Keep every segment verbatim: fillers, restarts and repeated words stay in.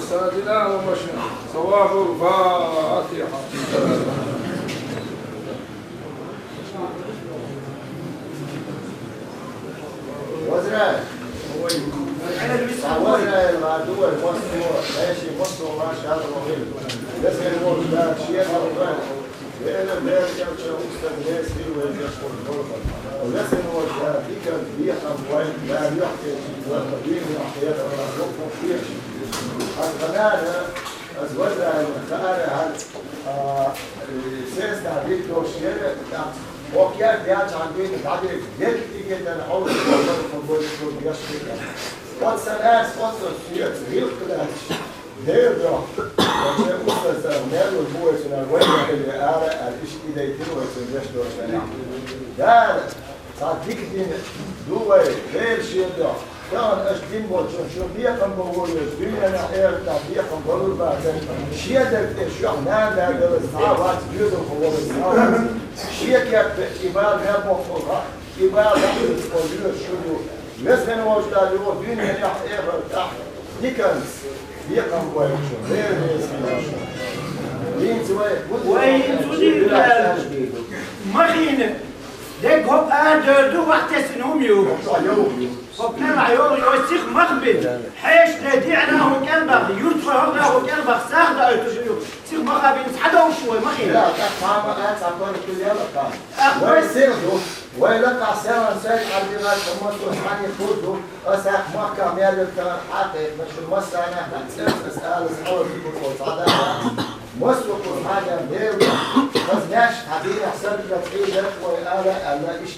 سيدنا ومشنا. صواب الفاتحة. وزراء. وزراء المعدوة، مصر، ماشي، مصر، ما شاء الله. بس الموت، لا، شيء، Вера, вера, я уча устан, я силу, я школ, школ. Лесен вот, я дикан, дикан, вай, я лёгкий, я дикан, я лёгкий, я лёгкий. Аз гӀанара, аз вазрана, хаарахьал, а, сеста битош яра, да. Океан бяч гьандин, дагир, дерг дигетан, хьол, хьол, хьол, хьол, яшкика. Вот санас, вот сиец, вилкулач. Дера, ваче устаза, мерлу буэцунар, вай мехили ара, ар иш идайтир вайцун деш дошана. Дара, са дикдин дувай, хел шиедо. Тан аш дин бочун, шу бекам боволи, дюняна эрта бекам болур базе. Шиедер те шух нан дагала, са вац дюдо боволи, са вац. Шиекет ибал мер бохолга, ибал да шуду. Весен вожда, дюняна эрта. Диканс, дикан вай, вай, вай, вай. Вай, инсуни вилас. Махине. Де гоп а дерду вахтесин умю. Гоп не ла йо, йо сих махбин. Хеш де ди'ра ху кӀелбах, юрт ва ху кӀелбах, сах да айту шу. Сих махабин, садов шу вай махине. Я, так мама, а, сапар кулела, так. Вай сир ду. Вай ла касян сай адилат, мама, сани худу. Ас ахмакка мялюкан хьакъи, машу массана хьацӀерцӀас алас хьалабикӀур цӀадара. Масу Къуръана мел, хазняш хьадийна сарра цӀийда вай ала, ала иш.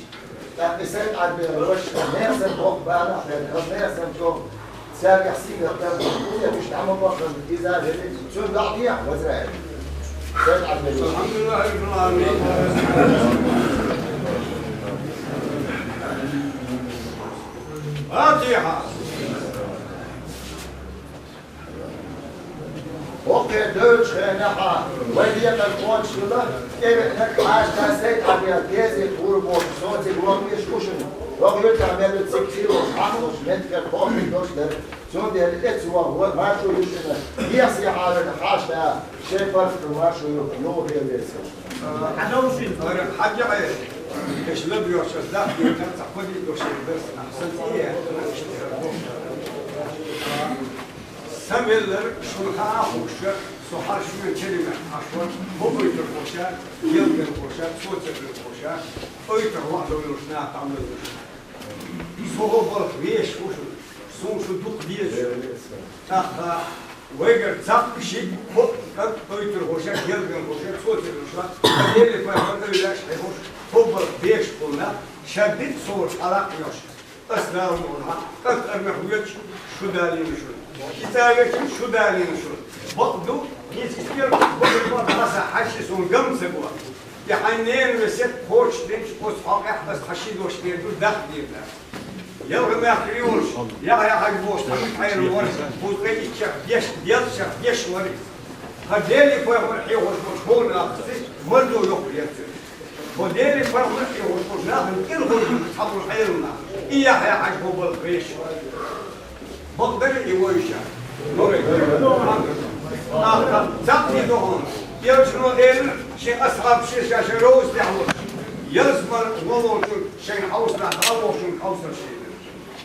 ТӀаккха сай Ӏарбера ваша, мерсан бокъ бана хӀер, хаз мерсан чӀо. Сагах сигах тар, уя душ дӀама бахъан, иза хӀери, цун дагӀдия, вазрая. Сай Ӏарбера. الحمد لله رب العالمين. Фатихьа! Окхе доьлчу хенахьа, вай декъар кхочушдала, кӀевеънарг хьаста сайт хьабиа, дезийта гӀур боху, социг вахмеш ушина. Вахъ юьлтахь мел цига цилуш, хьахлуш, меттигара кхочушдош дара. Цундела эцу вахь, маршо ю шуна, дехсий хьаларна хьаста, шайн паргӀатан маршо ю, юха хӀевеца. Хьажа ушин. Ара, хьажа, эш лаб йош, ас дах диртар, цхьа кхо дийр дош дерс, нах сан цӀе, нах иштта. Сан веллар, шуна хаа хууш, со хьан шуьйра керимат хьашвар, хӀу гойтур хӀуша, елгар хӀуша, цоцаргар хӀуша, ойтар ваъ довлуш, нах тӀамлуш. Со хӀо балха веш хӀу шуна, суна шу дукха деза. ТӀаккха вайгара цхьаъ шиъ, хӀо, кӀант ойтар хӀуша, елгар хӀуша, цоцаргар хӀуша, Дели пайхамар ойла аш хьехуш, хӀо балха веш хӀуна, шаддит сора хьалакх йош. Ас Дала мукъ лахь, кӀант армех воьдуш, шу далийна шуна. КӀезига воьдуш, шу далийна шуна. Бакъ ду, кхин цхьа стенга бакъ ду, хьаса хьаьшши суна гам ца го. И хьайн ненан весет кхочушдинчу оцу хьокъехь ас хьан ши дош дер ду, дах дийр дац. Ялха мехкарий волуш, Яхьъя-Хьаьжа бохуш, хьан хьайна вара, кхузткъе иччех деш, деллачех деш вара. Хьан Дели пайхамар хьехош болчу хӀуна ахча, марзо йоккха яц. Хьо Дели пайхамар хьехош болчу нахана кӀира хӀума цхьаболу хьелам нах. И Яхьъя-Хьаьжа хӀо балха веш. Бакъдерг и вуй ша. Нурай. Аха, цхьаъ дохуна. Элчано элира, шен асхьабаш ша-ша ровза тӀехь волуш. Ялсамане волчун шайна хьовсалахь, дӀа а вохучун хьовсалаш элира.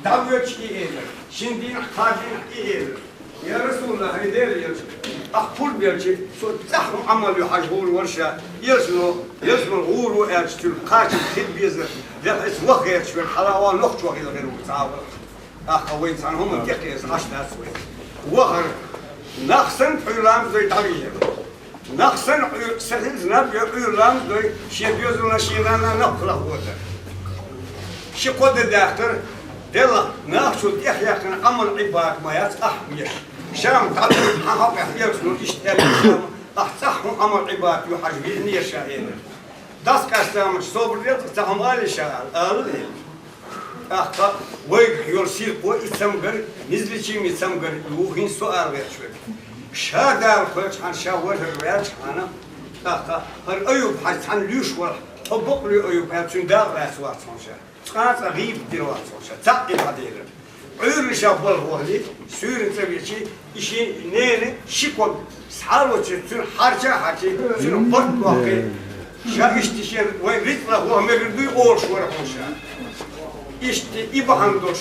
ДӀавоьдуш и элира. Шина дийнахь, кхаа дийнахь и элира. Я Расулаллах, хьайн Делан элча, ахь пурба елча, цо цӀахь хӀун Ӏамал ю хьажа гӀур вара ша, элчано, ялсамане гӀур ву аьлча, цуьнан кхачам хила беза, дехьа иза ваха гӀерташ верг хьала а ван нохчо хила гӀир ву цхьа а вара. ТӀаккха вайн цхьана хӀуманна тӀекхеза Ӏаш дац вай. Вахара, нах санна Ӏуьйра ламаз дой дӀавижира. Нах санна Ӏуьйра, сан хӀинца наб йо Ӏуьйра ламаз дой, шен доьзална, шен нанна наб хилахь вотар. Ши кхо де даьхкар, делахь, нахчул тӀехъяьккхина Ӏамал Ӏибадат ма яц ахь веш. Шам дӀа хьан хьокъехь элчано иштта аьлла, ахь цӀахь хӀун Ӏамал Ӏибадат ю хьажа вирнера ша элира. Дас къаьстамаш собар дел, ца хьума али ша ала, ала элира. ТӀаккха вайгахь йолу сирхо и цамгар, низличийми цамгар ю хӀинца со ала гӀерташ верг. Ша Дала кхоьлчхьана, ша важар ваьлчхьана, тӀаккха хӀара Аюб-Хьаьжа цхьаьна луьйш вара, хьо бакълуьй Аюб-Хьаьжа, цуьнан дакъа лаьцна вац хьуна ша. Цкъа а цкъа гӀийбат дина вац хьуна ша. Цхьаъ и дӀаделира. Ӏуьйранна ша балха вахале, суьйранна цӀа веача, и ший ненан ши ког схьалоций, цуьнан хьарча а хьарчий, цуьнан барт боккхий. Ша иштта шен вайн рицкъанах ваха мегар дуй олуш вара хьуна ша. Иштта и бахьана долуш,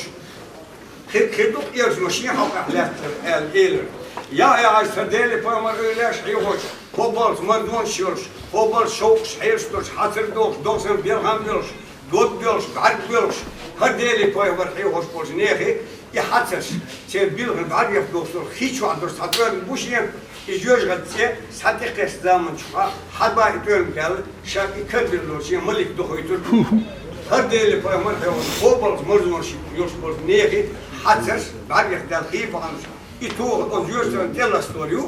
хи-, хи дукха элчано шен хьокъехь лаьттара аьлла элира. Яхьъя-Ӏайса цхьа Делан пайхамар эвлаяаш хьехочу, кхобаллалц марзонаш йолуш, кхобаллалц шовкъаш хьелаш долуш, хьацар дохуш, догӀсан белхан боьлхуш, дог боьлхуш, бӀаьрг боьлхуш, хӀара Делан пайхамар хьехош болчу нехан и хьацарш, церан белхан бӀаьргех дохуш долу хи чохь долуш цхьа тӀоьрмиг бу шена, и жоьжахатин цӀе схьа тӀекхечу заманчохь хьан бан и тӀоьрмиг аьлла, ша и карабелла долу шен малик дохуьйтура. ХӀара Делан пайхамар хьехош, кхобаллалц марзонаш йолуш болчу нехан хьацарш бӀаьргех даьлла хи бахьанаш, и тоха оцу жоьжахатина тӀе ластор ю.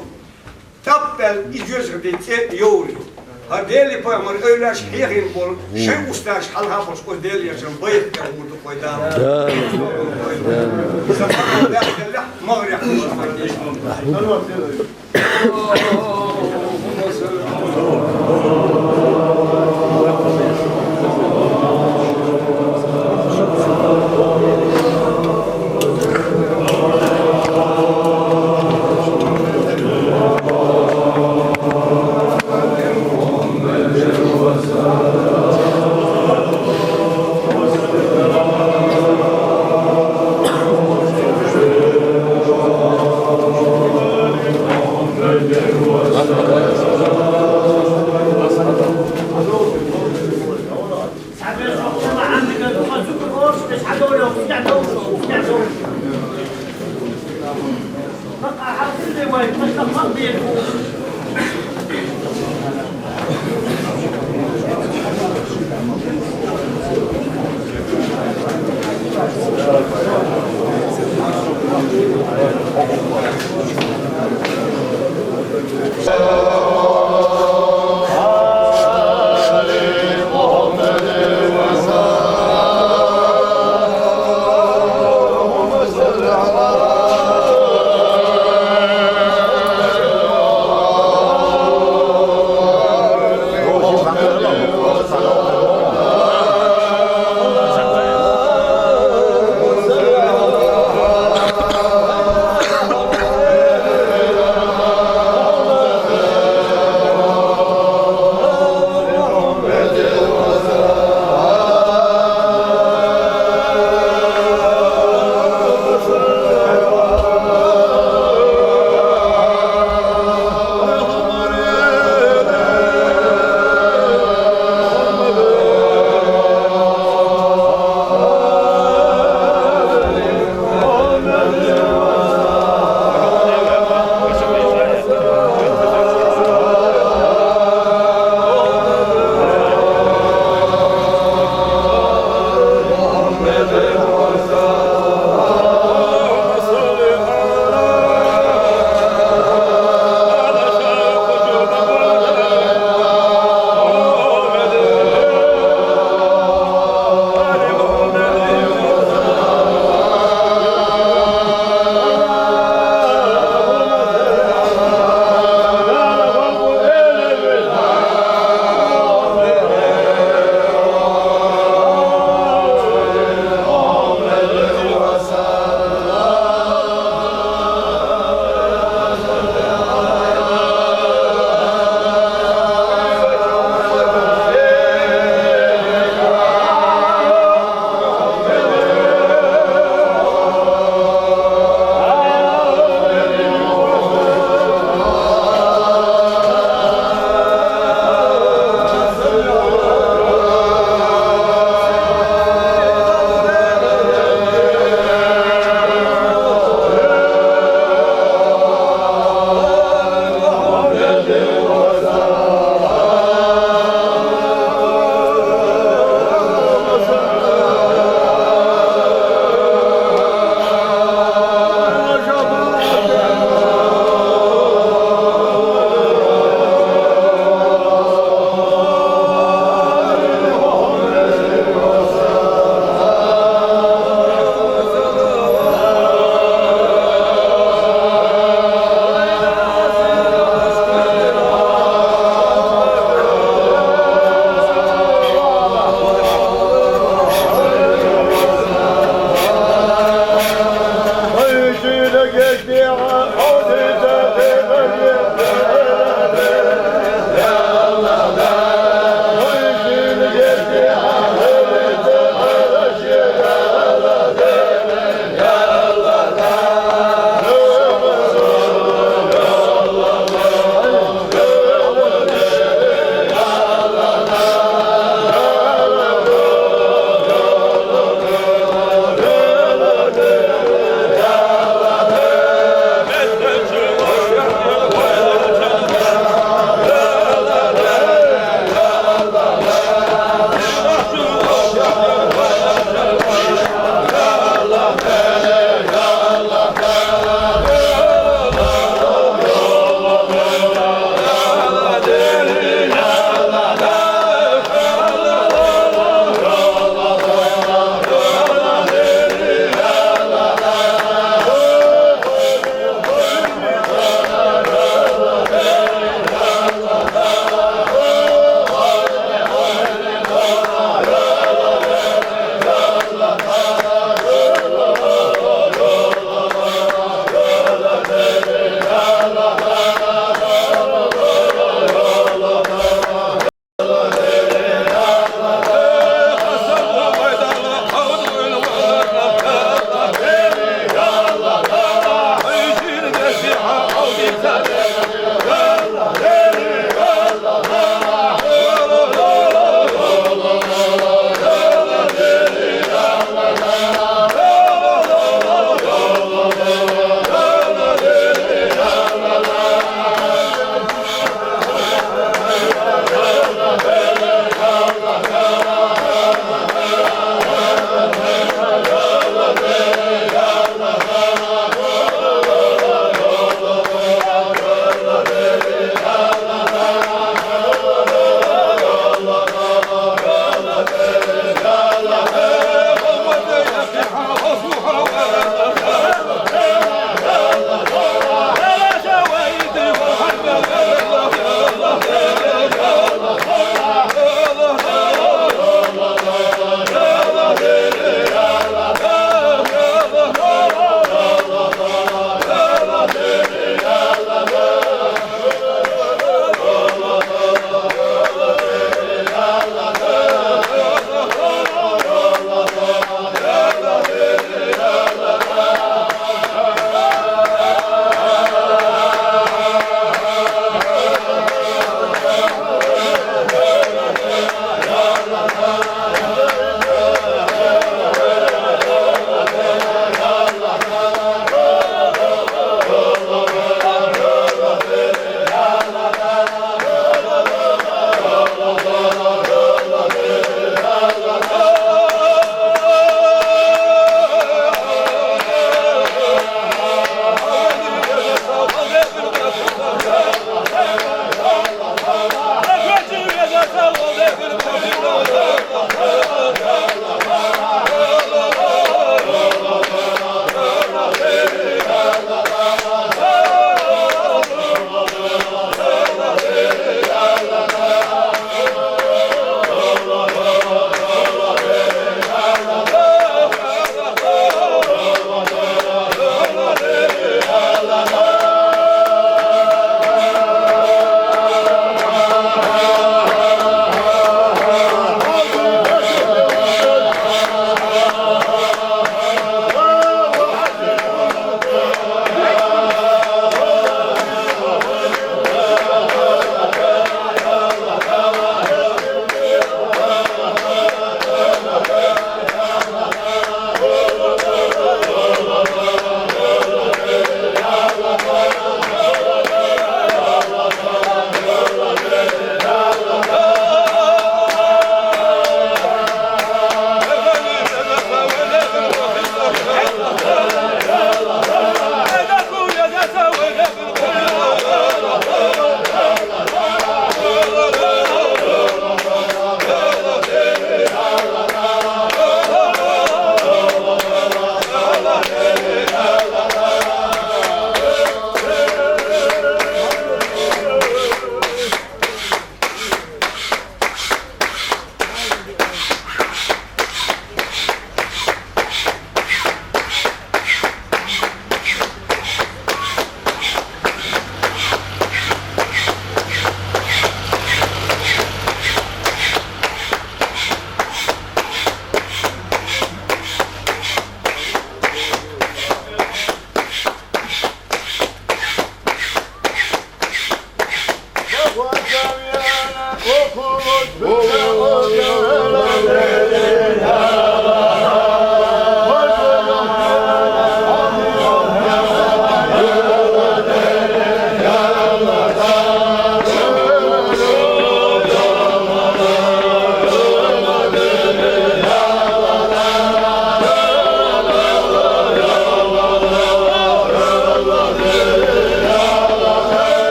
ТӀаккха аьлла, и жоьжахатин цӀе йовр ю. ХӀара Делан пайхамар эвлаяаш хьехийна болу шайн устазаш хьалха болуш, оцу Делан элчанан байхь тӀехь хӀума ду кхой Дала. МагӀарехь.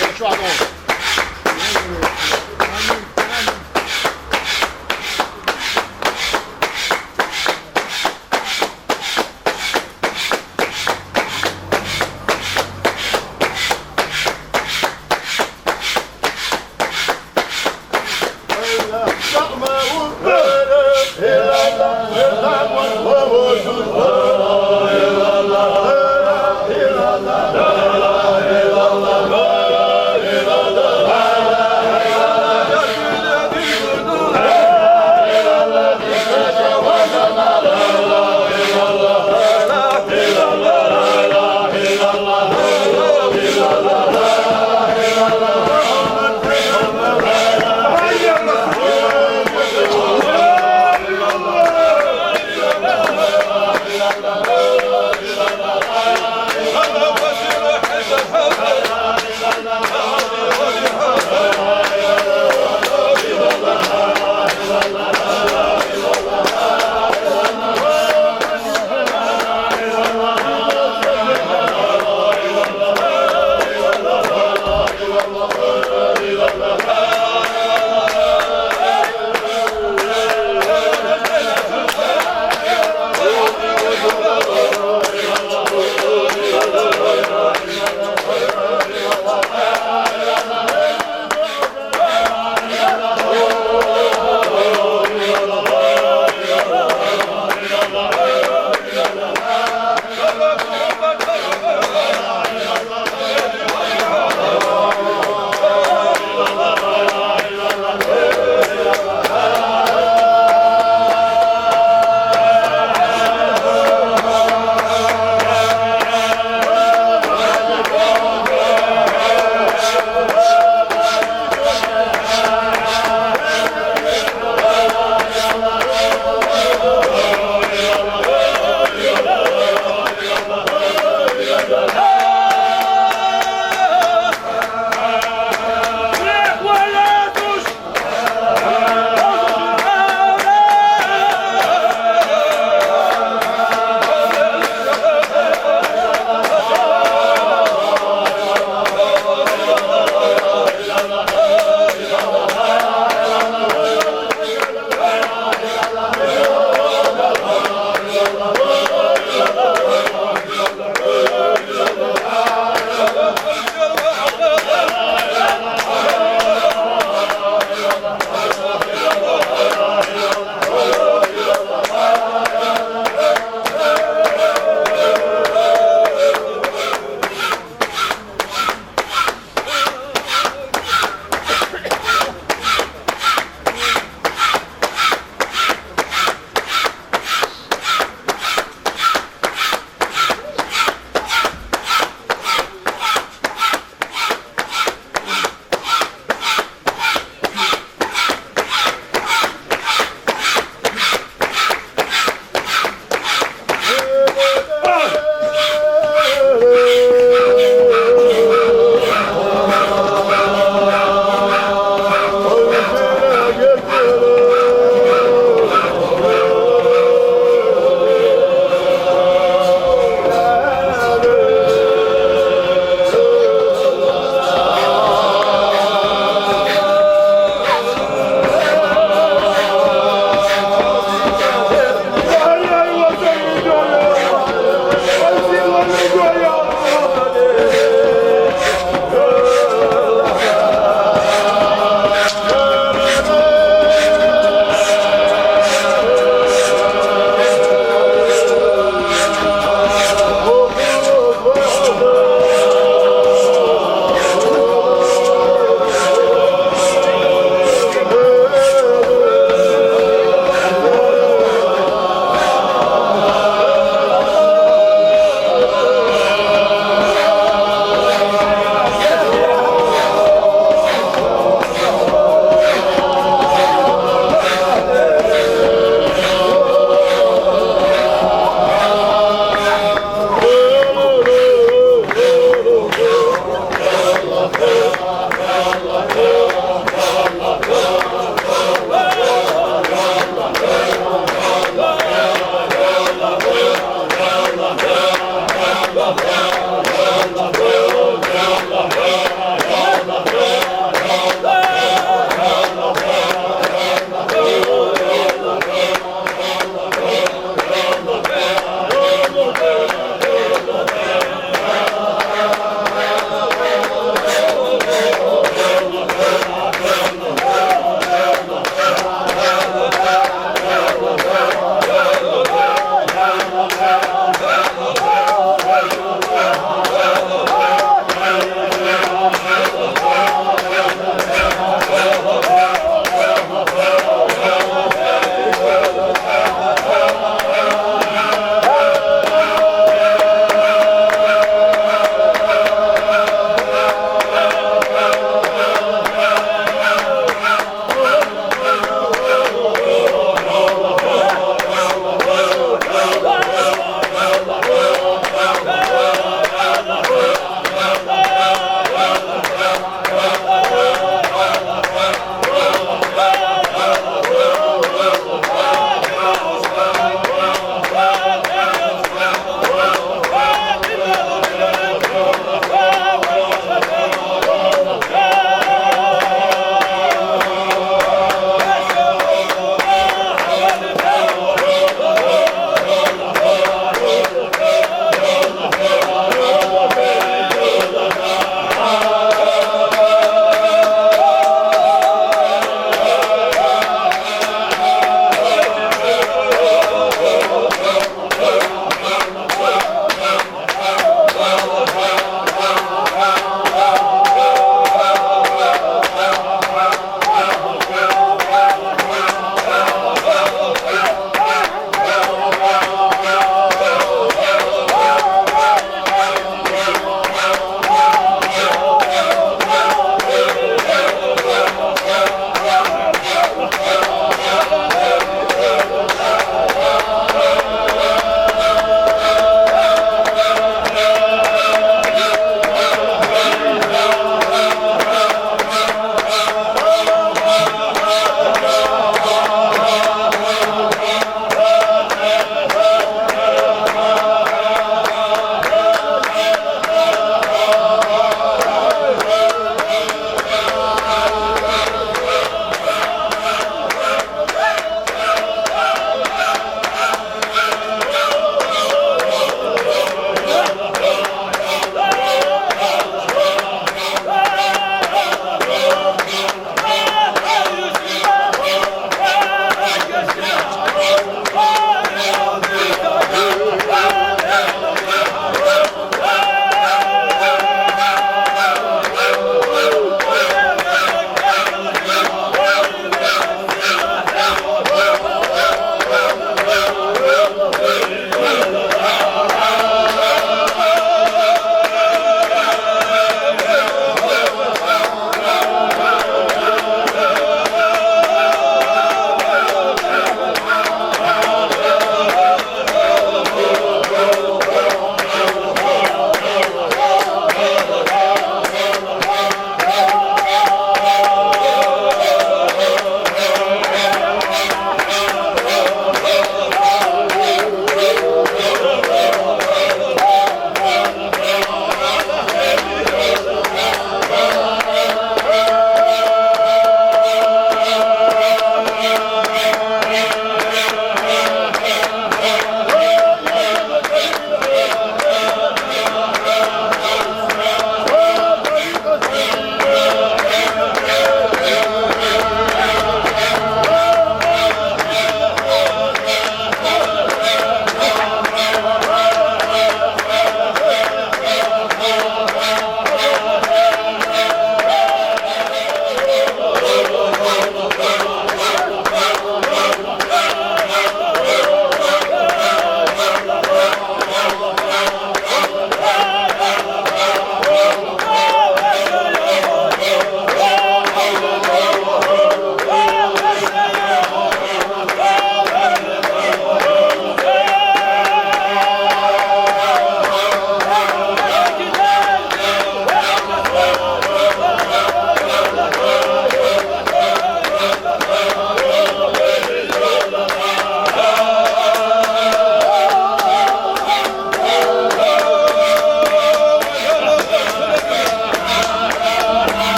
Bonsoir, donc.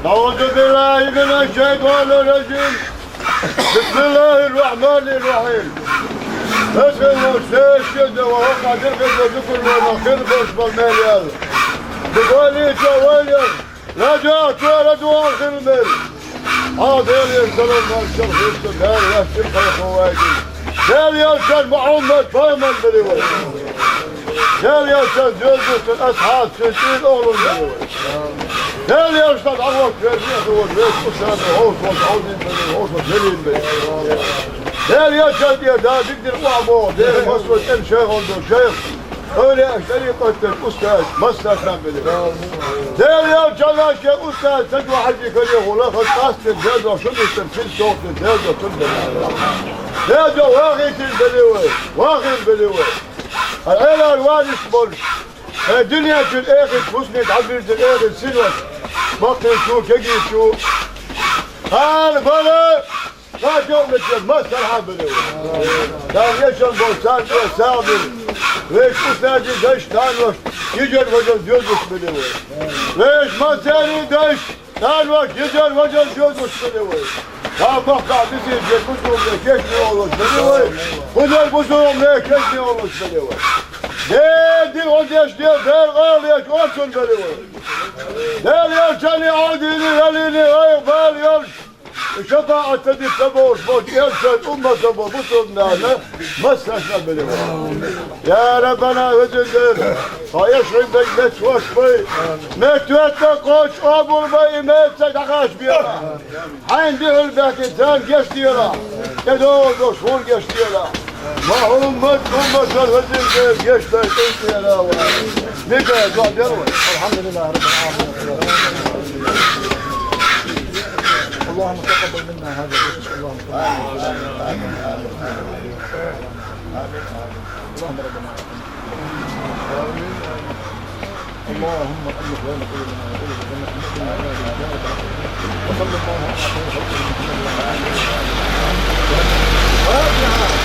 أعوذ بالله من الشيطان الرجيم. بسم الله الرحمن الرحيم. Nasıl olsa işte de o kadar da dükkan var, kır boş var, meyal. Bu böyle çavalya. Raca, çuara, duvar kırılır. Adel, selamlar, çok hızlı, her vakit kayıp olaydı. Gel yaşar Muhammed Bayman biri var. Gel yaşar Cözüsün, Eshat, Sültün oğlum biri var. Gel yaşar Allah verdiği kuvvet, ve bu sene olsun, olsun, olsun, gelin be. Gel yaşar diye daha diktir, bu abo, diye, masraf, en şey oldu, şey. Öyle işte, usta, usta, masraftan biri. Derya Çalaşe usta, sen bu hacı kölü ola, hastastır, derdo, şudur, fil soğuktur, derdo, tüm biri. Derdo, vahidir biri var, vahir biri var. Eğer var iş bol. E, dünya için ehit, husnü, tabirdir, ehit, silvat. Bakın şu, kegi şu. Hal, bana. Raca olacak, masal haberi var. Sen yaşam bol, sen de sabır. Ve şu sadece dış tanrı, güzel hocam diyoruz bile var. Ve masali dış tanrı, güzel hocam diyoruz bile var. Ya bak, ya bizi bir bu durumda geçmiyor olur bile var. Bu da bu durumda geçmiyor olur bile var. Nedir o geçtiği, ver ağlayak olsun bile var. Derya seni aldığını, elini, ayıp al, yol. Şefaat edip de boş boş erken ummete bu, bu sorunlarla mesajla bile. Ya Rabbena özündür. Hayır şimdi metvaş bey. Metvaş da koç, abur bey, metvaş da kaç bir. Haydi ölbeti sen geç diyorlar. Ya da oldu, son geç diyorlar. Muhammed, Muhammed, Hazreti Gençler, Gençler, Gençler. Ne kadar güzel var. Elhamdülillah Rabbil Alemin. اللهم تقبل منا هذا الذكر. اللهم تقبل. اللهم ربنا. اللهم ألف بين قلوبنا وقلوب جميع المؤمنين على دينك يا رب العالمين. وصلى الله على خير خلقه محمد وعلى آله وصحبه وسلم. الفاتحة.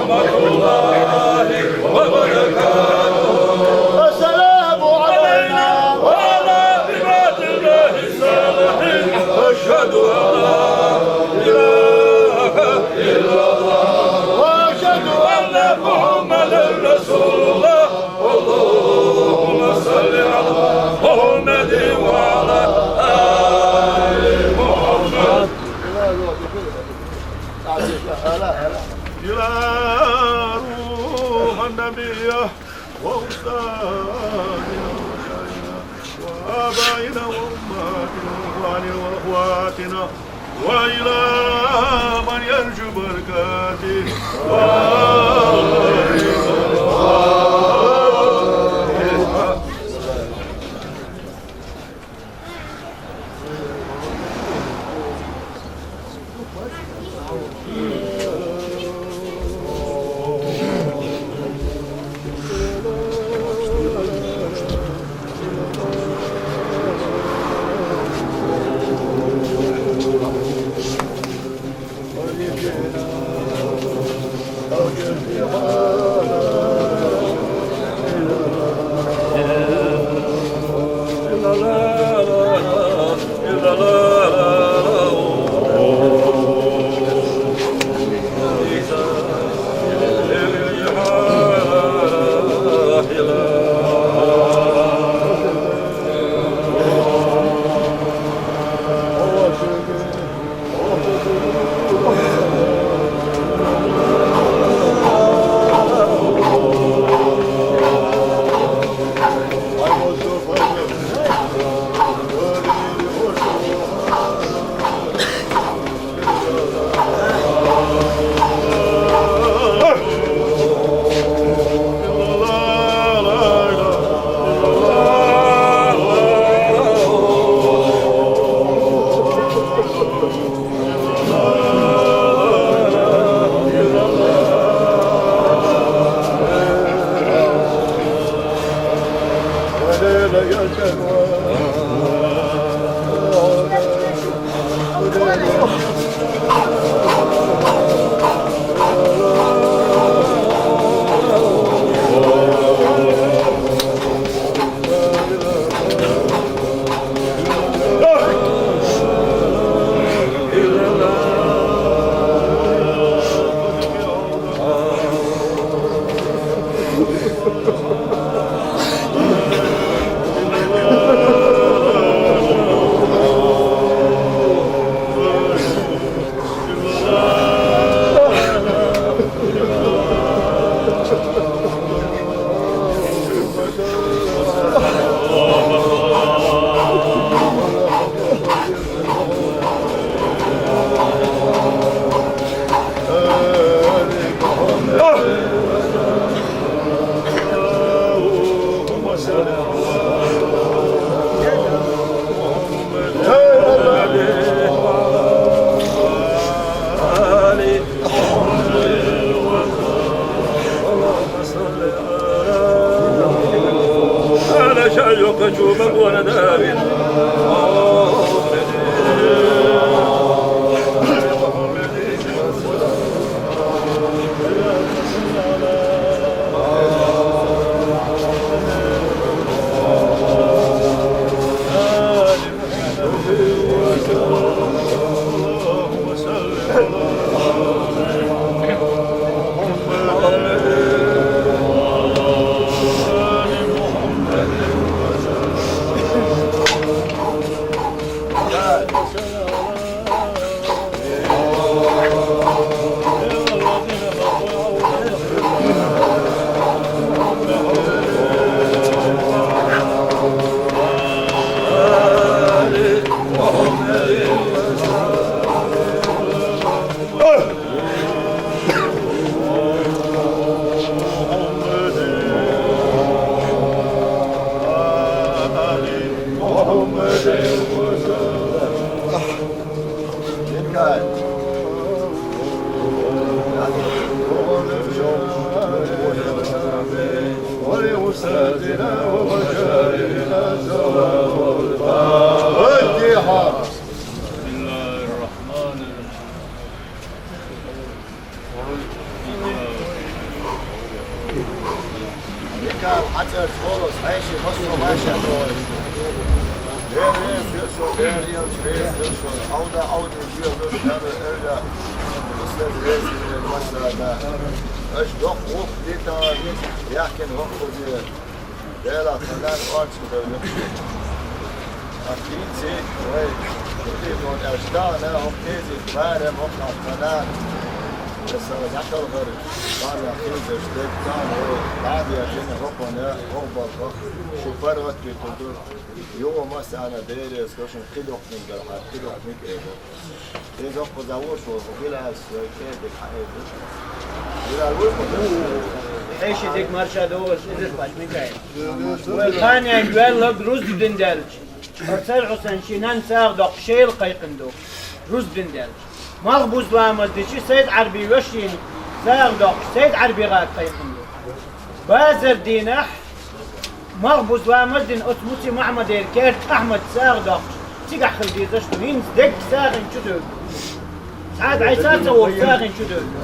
ورحمة الله وبركاته. السلام علينا وعلى عباد الله الصالحين. أشهد أن لا إله إلا الله وأشهد أن محمدا رسول الله. اللهم صل على محمد وعلى آل محمد. إلى روح النبي وأستاذنا وشيخنا وآبائنا وأمهاتنا وإخواننا وأخواتنا وإلى من يرجو بركاته. بسم الله الرحمن الرحيم. Хьацӏерца волос, хьеший массо а вайша догӏуш. Бер реза хир шо, бер елча реза хир шо. Ӏовда, Ӏовда, жига, зуш, хьара, эрга. Устаз реза хир массарна. Аша доккха гӏулакх дитар, яхкина хӀокхузе. Дела, ханан орцу бевлла. Ахинци, вай, шуди дон аштана, хӀокхузе, барем, хӀокху ханан. Эса дакъалгар, бала хилдеш, дебтан, вай, бадия жина, хӀокхуна, хӀокху балхах, шу паргӀатвитурду. Юха массарна бере, скажем, кхидохниг гал, кхидохниг эбо. Иза кхуза вуш ву, хӀу билалаш вай кхетиг хьаэза. Билал вуй кхуза? Хьеший дика марша догӀуш, иза пачмикай. Вай кханян гуьллаг рузди дин даьлча. Оцар Хьусен ший нанна сагӀа доккхуш шел кхайкхина ду. Рузди дин даьлча. Малхбуза ламаз дичи Сайд Ӏарби вешин сагӀа доккхуш Сайд Ӏарби гӀад кхайкхина ду. Базар дийнахь, малхбуза ламаз дина оцу Муци Махьмадера керта Ахьмад сагӀа доккхуш, цигахь хила дезаш ду, хӀинца дегга сагӀина чу девлла. Цхьа а дӀайса а ца волу сагӀина чу девлла.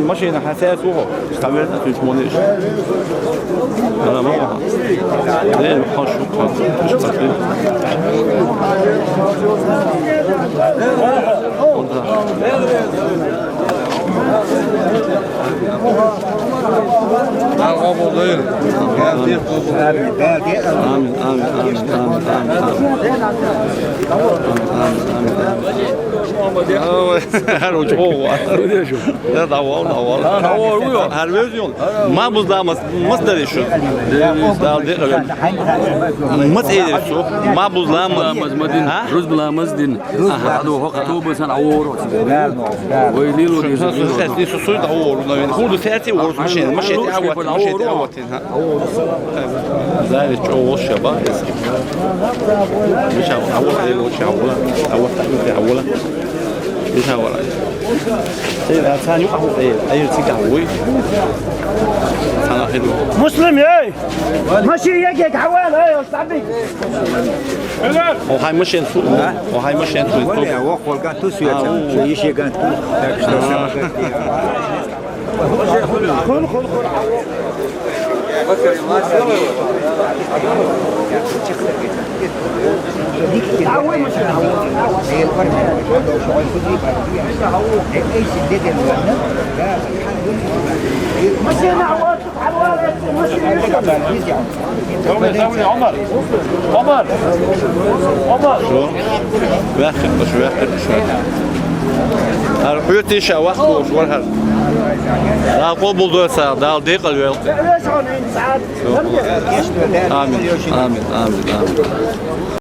Машина хасяс ухо. Камера тут монеш. Ана мама. Не, ну, хорошо, хорошо. Амин, амин, амин, амин, амин, амин. Амин, амин, амин, амин. Ой, хорошо. Я давал, давал. Давал, уйо. Ҳарвез ён. Ма бузламас, мас дари шуд. Дал декъалем. Мас эдер су. Ма бузламас. Ламаз мадин. Ҳа? Руз ламаз дин. Аҳа. Аду ҳо хато басан аворо. Ой, лило дин. Су, су, су, су, су, аворо, навен. Худу сети ворс машин, машин, ават, машин, ават. Ҳа. Зайли чо вош шаба. Миша, ават, ават, ават, ават. Миша, ават. Эй, а цани, а, эй, эй, ци ка, ой. Цана хеду. Муслим, эй! Машин як, як, ҳавал, эй, оштаби. О, ҳай машин су, а? О, ҳай машин су. Вале, а, о, холган ту су, а, я, о. Иши ган ту. Так что всё. Хул, хул, хул. Шо? Вахт, шо вахт, шо. Ар хьуьтиша вахт бош, вар ҳар. Дал къобул доса, дал декъал вел. Амин, амин, амин, амин.